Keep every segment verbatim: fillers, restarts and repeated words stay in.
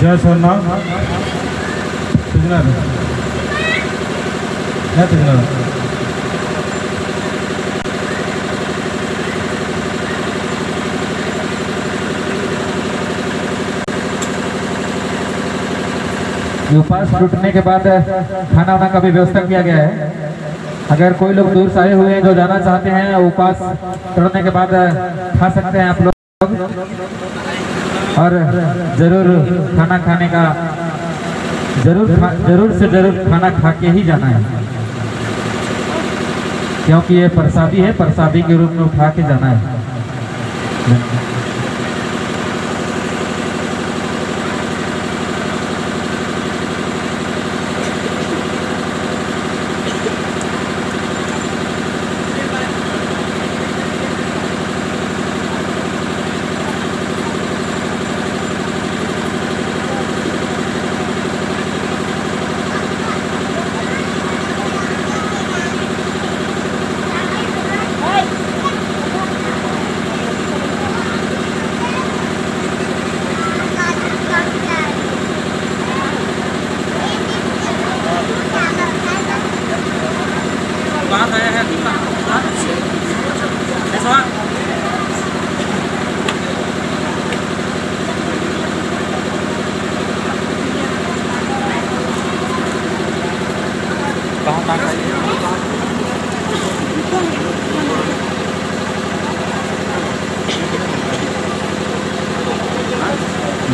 जय सरना। तिगनर। जय तिगनर। ये उपास टूटने के बाद खाना वाना का भी व्यवस्था किया गया है। अगर कोई लोग दूर से आए हुए हैं जो जाना चाहते हैं, उपास तोड़ने के बाद खा सकते हैं आप लोग। और जरूर खाना खाने का, जरूर खा-, जरूर से जरूर खाना खा के ही जाना है, क्योंकि ये प्रसादी है, प्रसादी के रूप में उठा के जाना है।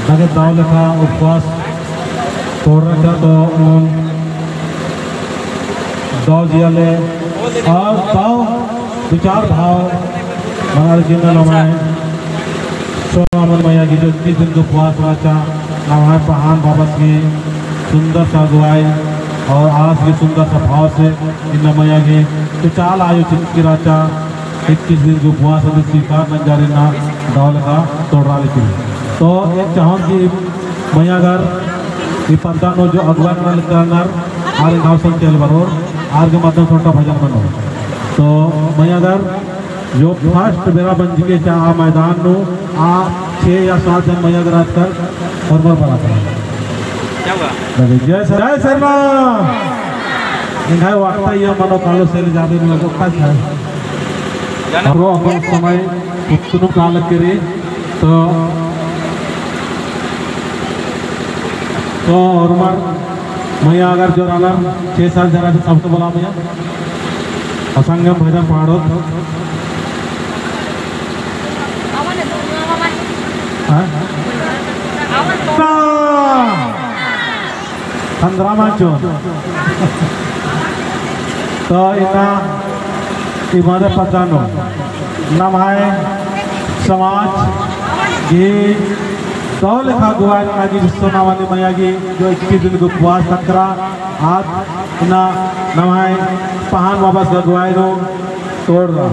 बग्गे दव लेखा उपवास तोड़रका तो ओन दव जिया ले और दव विचार भाव मनार की ना नम्है सोना अम्मन मइया गही जो इक्कीस दिन गही उपवास रहचा, नम्है पहान बाबस गही सुंदर सा अगुवाई और आस गही सुंदर सा भाव से इन्ना मइया गही तो चाला आयो चिचकी रहचा, इक्कीस दिन गही उपवास अदी स्वीकार नंजर इन्ना दव लेखा तोड़रा लेकिन। तो एक चाहन कि मइया गर ई पद्दा नू जो अगुवाई नना लगनर आर गाँव संग चल बरोर आर के माध्यम से ओन्टा भजन मनो। तो मइया गर जो first बेरा बंजके चा आ मैदान नू आ छह या सात जन मइया गर आजकल और मर बरा था। क्या हुआ? जय सर-, जय सरना। एंग्है वाक्ता ये मनो कालो से ले जादे में लगो का था। जाना। प्रो अपन समय उतनु काल करे तो, तो और मर मइया अगर जोरालर छह सात जरा से सबसे बोला मइया। असंगम भजन पाड़ो। हाँ? ना। पंद्रह माचो। तो इन्ना इबादत पद्दा नू नम्है समाज गही दव लेखा अगुवाई नना गही जिसो नावानी मइया गही जो इक्कीस दिन गही उपवास तकरा आद इन्ना नम्है पहान बाबस गही अगुवाई नू तोड़रा।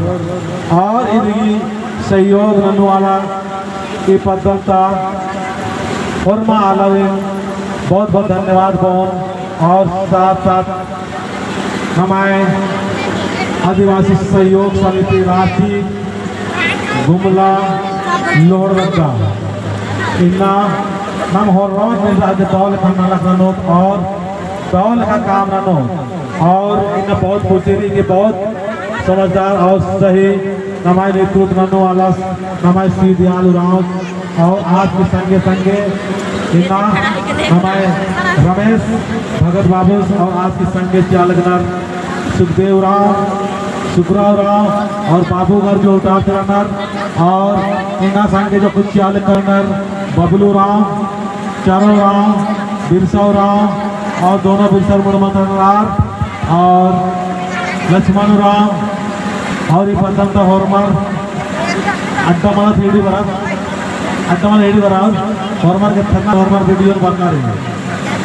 और इदगी सहयोग ननु आला ई पद्दल ता होरमा आलारिन बहुत बहुत धन्यवाद बओन। और साथ साथ नम्है आदिवासी सहयोग समिति राँची गुमला लोहरदगा इन्ना नम होरमर में आज दव लेखा नलख ननोत और दव लेखा काम ननोत और इन्ना बहुत खुशी रई कि बहुत समझदार और सही नम्है नेतृत्व ननु आलस नम्है श्री दयाल उराँव और आस गही संगे संगे इन्ना नम्है रमेश भगत बाबूस और आस गही संगे चिआ लगनर सुखदेव उराँव, सुखराव उराँव और बाबू गर जो उतार चलनर और इन्ना संगे जो कुछ चिआ लगनर बबलू उराँव, चारो उराँव, बिरसा उराँव और दोनों बिरसा मुड़मा तरनार और लक्ष्मण उराँव और ई पद्दन ता होरमर अड्डा मला एड़ी बरआ, अड्डा मला एड़ी बरआ, होरमर के थन्ना होरमर video बरना रई।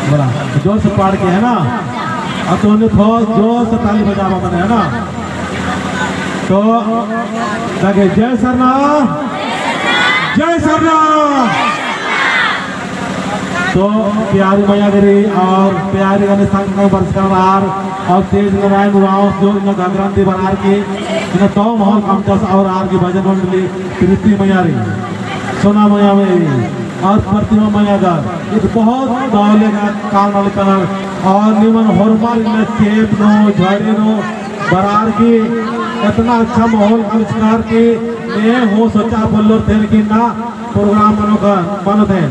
बोला, जोर से पाड़ के है ना? अब तो उन्हें थोड़ा जोर से ताली बजावा मने है ना? तो लगे जय सरना, जय सरना। तो प्यारी मइया गही और प्यारी गने संग में बरचका रअनर और तेज नारायण उराँव जो इन्ना घाघरा नू बरअर की इन्ना तो माहौल कमचस और आर गही भजन मंडली प्रीति मइया रई, सोना मइया रई। और प्रतिमा मइय्याँगर ईद बहुत दव ले गा काम नना लगनर। और निमन होरमर इन्ना चेंप नू, झड़ी नू बरअर की इतना अच्छा माहौल आविष्कार की ने हूँ सोचा पोल्लोर थे कि ना program मनो का, मनो थे।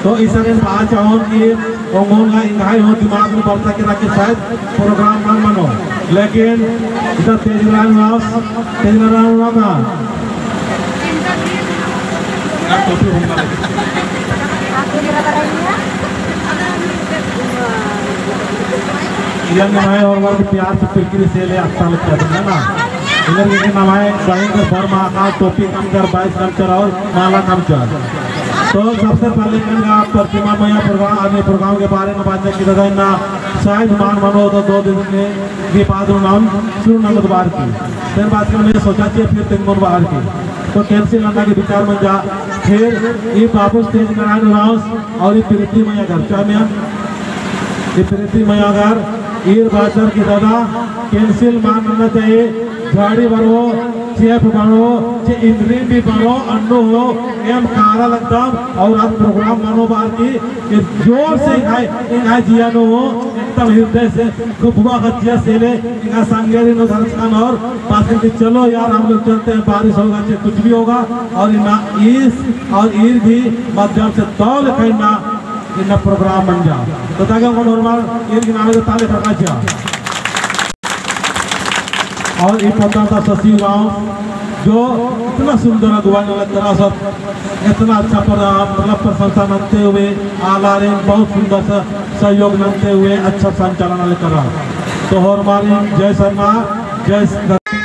तो इसन एन बआ चाहोन कि ओंगोन गा एंग्है हूँ दिमाग नू बरचा केरा कि शायद program मल मनो। लेकिन इधर तेज नारायण राव, तेज नारायण राव का इया नम्है होरमर गे प्यार से पिलकी से ले अत्ता लगता है ना। इधर के नम्है बहिन कर बर मा का टोपी कमचर, बाइस कमचर और माला कमचर। तो सबसे पहले इनका प्रतिमा मइय्याँ program, आने program के बारे में बात की दादा इन्ना शायद मान मनो तो दो दिन में के बाद में नाम शुरू ननोत बअर की। फिर बाद में सोचा कि फिर तिंगोन बअर की। तो cancel नन्ना के विचार मंजा। फिर ई बाबू तेज नारायण राव और ई प्रीति मइय्याँगर, चामिया, ई प्रीति मइय्याँगर ईर बाचर कि दादा cancel मल नन्ना चाहिए। झाड़ी बरओ, चेंप बरओ, चे इंद्रिम भी बरओ, अन्नु हो, एम कारा लगदम और आज program मनो बअर की, कि जोर से एंग्है, एंग्है जिया नू हो, एकदम हृदय से खूब हुआ गचिया से ले, एंग्है संगेरी नू धरचकन और बात करके चलो यार, हम लोग चलते हैं, बारिश होगा चाहे कुछ भी होगा, और इन्ना ईस और ईर भी माध्यम से दव लेखा इन्ना, इन्ना program मंजा। तो ताकि उनको normal ईर की नामे से ताले खड़का जा। और ई पद्दा ता सचिव गाँव जो इतना सुंदर अगुवाई नलख करा सब, इतना अच्छा पर, मतलब प्रशंसा नन्ते हुए आलारिन बहुत सुंदर सा सहयोग नन्ते हुए अच्छा संचालन नलख करा। तो होरमारिन जय सरना, जय स-